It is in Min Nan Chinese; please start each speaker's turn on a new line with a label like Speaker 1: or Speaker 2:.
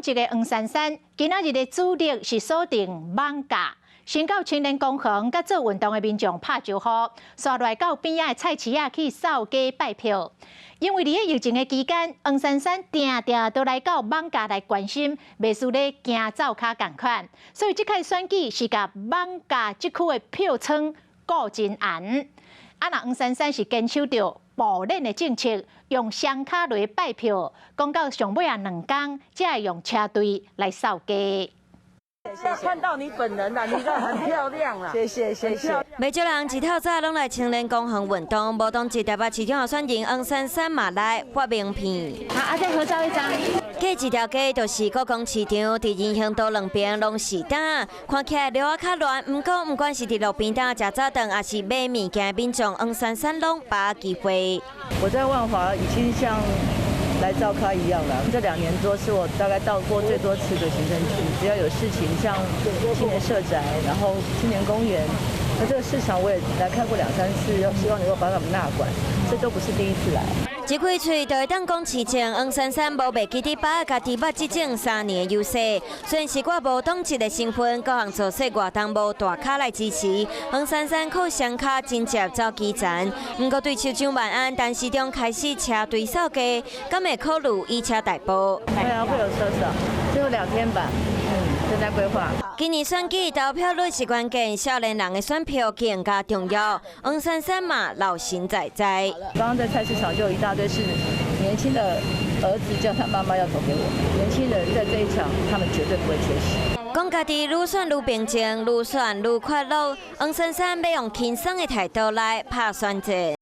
Speaker 1: 籍的黃珊珊，今仔日的主力是鎖定艋舺，先到青年公園，佮做運動的民眾拍招呼，紲來到邊仔的菜市仔去掃街拜票。因為佇咧疫情的期間，黃珊珊定定都來到艋舺來關心，袂輸咧行灶跤仝款，所以這擺選舉是共艋舺這區的票倉顧真嚴。啊，若黃珊珊是堅守著步練的政策，用雙跤來拜票，講到上尾仔兩工，才會用車隊來掃街。
Speaker 2: 看到你本人啦，你個很漂亮啦。
Speaker 3: 謝謝謝謝。
Speaker 4: 袂少人一透早攏來青年公園運動，無黨籍台北市長候選人黃珊珊嘛來發名片。
Speaker 1: 好，啊，再合照一張。
Speaker 4: 過一條街就是國光市場，佇人行道兩邊攏是擔，看起來路仔較亂。毋過毋管是佇路邊擔食早頓，抑是買物件的民眾，黃珊珊攏把握機會。
Speaker 3: 我在萬華已經像來灶跤一樣了。這2年多是我大概到過最多次的行政區。只要有事情，像青年社宅，然後青年公園，那這個市場我也來開過兩三次，希望能夠把他們納管，這都不是第一次來。
Speaker 4: 一開喙就會當講市政，黃珊珊無袂記得把握家己捌執政3年的優勢。雖然是掛無黨籍的身份，各項造勢活動無大咖來支持，黃珊珊靠雙跤真正走基層。毋過對手蔣萬安，陳時中開始車隊掃街，敢會考慮以車代步？
Speaker 3: 會啊，會有車掃，最後2天吧。正在規劃。
Speaker 4: 今年選舉投票率是關鍵，少年人的選票更加重要。黃珊珊嘛，老神在在。
Speaker 3: 剛剛在菜市場就有一大堆是年輕的兒子叫他媽媽要投給我。年輕人在這一場，他們絕對不會缺席。
Speaker 4: 講家己愈選愈平靜，愈選愈快樂。黃珊珊欲用輕鬆的態度來拍選戰。